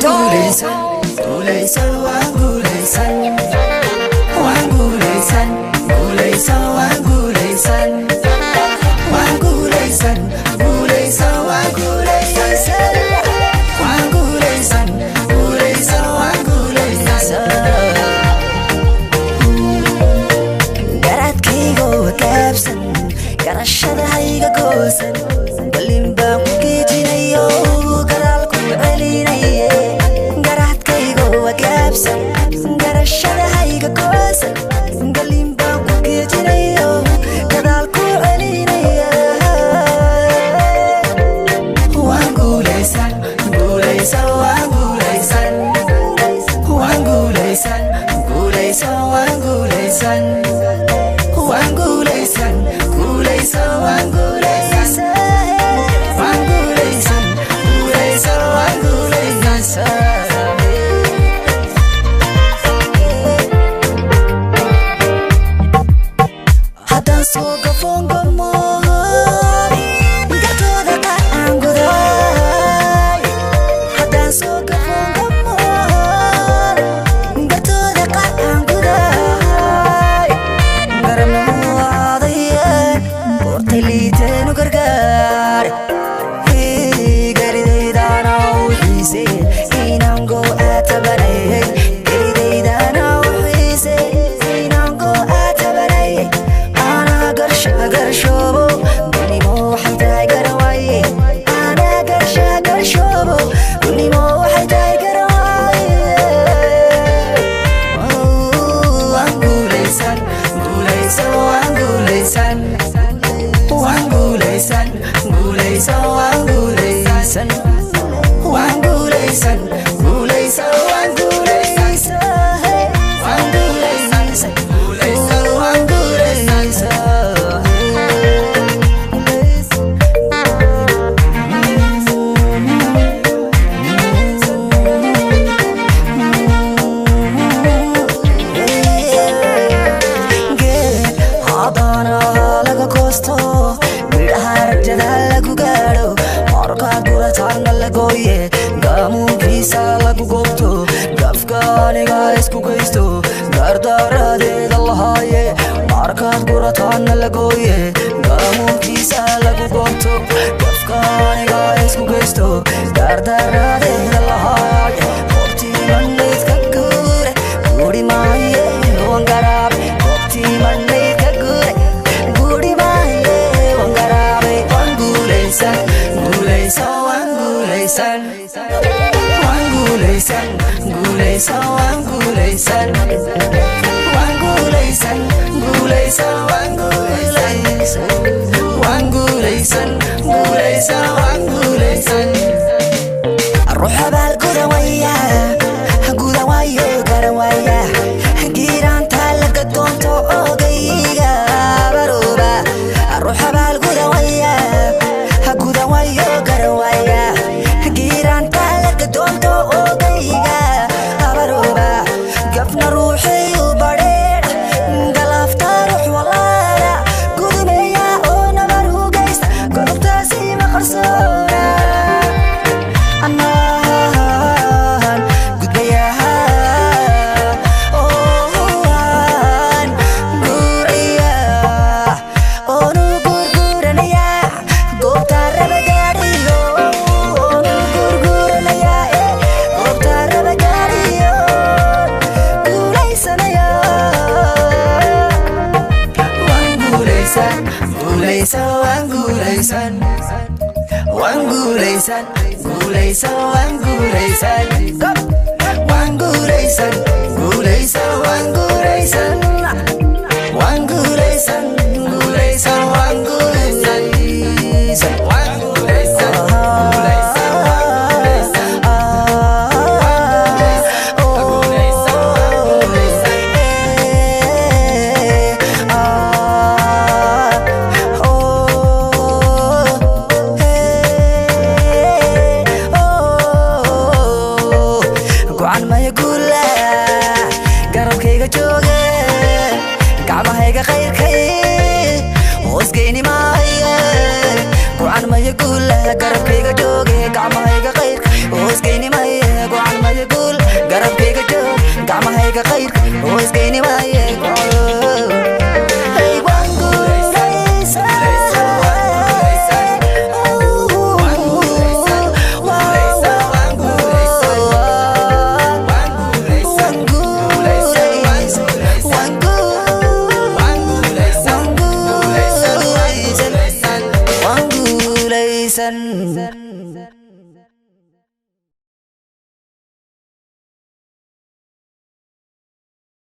Guulaysan, guulaysan, waan guulaysan, waan guulaysan, guulaysan, waan guulaysan, waan guulaysan, guulaysan, waan guulaysan, waan guulaysan, guulaysan, waan guulaysan. Garaadkaygo gaabsan, garashada hayga goosan, galin baan ku geejinayo, gadaal ku celinaye. Garaadkaygo gaabsan, garashada hayga goosan, galin baan ku geejinayo, gadaal ku celinaya. Waan guulaysan, guulaysan, waan guulaysan, waan guulaysan, guulaysan, waan guulaysan, waan guulaysan, guulaysan, waan guulaysan, waan guulaysan, guulaysan, waan guulaysan. Haddaan soo gafoon gamoon, gartooda qaar aan guday. Haddaan soo gafoon gamoon, gartooda qaar aan guday, garabnamuwaadayeen goortay liiteenu gargaar. Garidaydana u xiiseen inaan go'aa tabanayay, garidaydana u xiiseen inaan go'aa tabanayay. Anaa garsha garshoobo, gunimo waxay tahay garawaaye. Anaa garsha garshoobo, gunimo waxay tahay garawaaye. Waan guulaysan, guulaysan, waan guulaysan, waan guulaysan, guulaysan, waan guulaysan, waan guulaysan, guulaysan, waan guulaysan, waan guulaysan, guulaysan, waan guulaysan. Geed haddana laga goosto, midhaha rajada lagu gaadho, markaad gurataanna la gooye, gaamuunkiisa lagu goobto, gafka aniga isku geysto, gardaaradeeda lahaaye. Markaad gurataanna la gooye, gaamuunkiisa lagu goobto, gafka aniga isku geysto, gardaaradeeda lahaaye. Goobtii madhnayd ka guure, guuri maaye wan garaabe. Goobtii madhnayd ka guure, guuri maaye wan garaabe. Waan guulaysan, guulaysan, waan guulaysan, waan guulaysan, guulaysan, waan guulaysan, waan guulaysan, guulaysan, waan guulaysan, waan guulaysan, guulaysan, waan guulaysan. Ruux abaal gudan waya, gudan waayo, garan waaya, giiraanta laga doonto ogayga barooba. Ruux abaal gudan waya, gudan waayo, garan waaya, giiraanta laga doonto ogayga barooba. Gafna ruuxayu badheedh galaafta ruux walaala gudumeeya oo nabar hugaysta, godobtaasi ma qarsoona. Anaan gudbayaa oon guurayaa oonu gurguuranayaa goobta raba gaadhiyo, oonu gurguuranayaa goobta raba gaadhiyo, guulaysanayaa. Waan guulaysan, guulaysan, waan guulaysan, waan guulaysan, guulaysan, waan guulaysan, waan guulaysan, guulaysan, waan guulaysan, waan guulaysan, guulaysan, waan guulaysan, waan guulaysan, guulaysan, waan guulaysan, guulaysan, waan guulaysan. Gocan maya guula garabkayga jooge, gacmahayga khayrkay hoosgeyni maaye. Gocan maya guula garabkayga jooge, gacmahayga khayrka hoosgeyni maaye. Gocan Garabkayga qayrka.